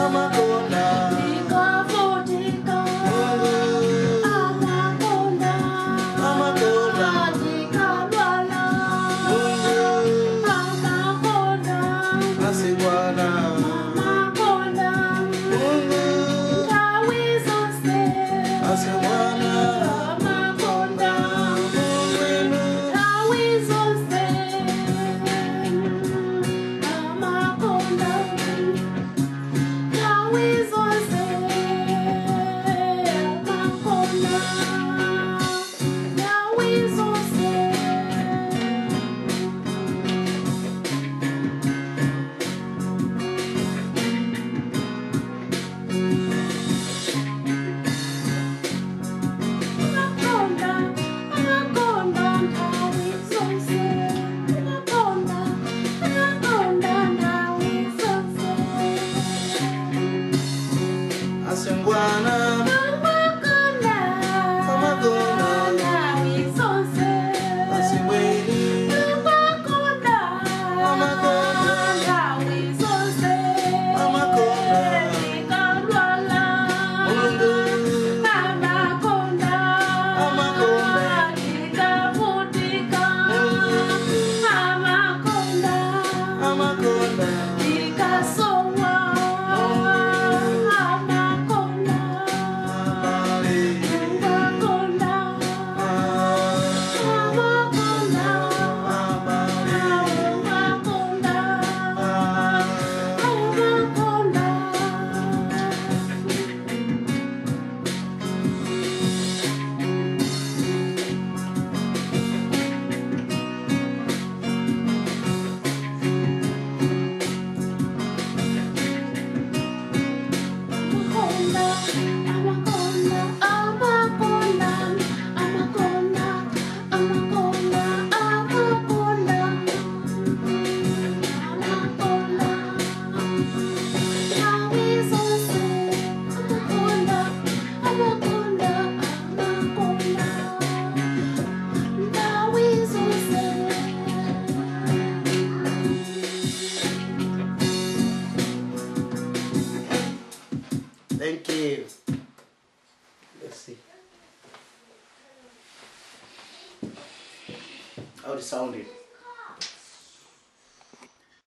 Amakonda. Tikavutika. Amakonda. Amakonda. Tikalwala. Amakonda. Asingwana. Amakonda. Nthawi zonse. Asingwana. Amakonda. Nthawi zonse. Amakonda. Nthawi zonse. Amakonda. Nthawi zonse. Amakonda, amakonda, nthawi zonse. Amakonda, amakonda, nthawi zonse. Asingwana. Amakonda, Amakonda. nthawi zonse. Asingweni. Amakonda, Amakonda. nthawi zonse. Amakonda. Tikalwala. Mulungu. Amakonda. Amakonda. Tikavutika. Amakonda. Amakonda. Tikasowa. Amakonda. Amale. Amakonda. Amakonda. Amale. Amakonda. Amakonda. Amakonda, amakonda, amakonda, amakonda, amakonda, amakonda, amakonda. Nthawi zonse, amakonda, amakonda, amakonda. Nthawi zonse. Thank you. Let's see. How it sounded.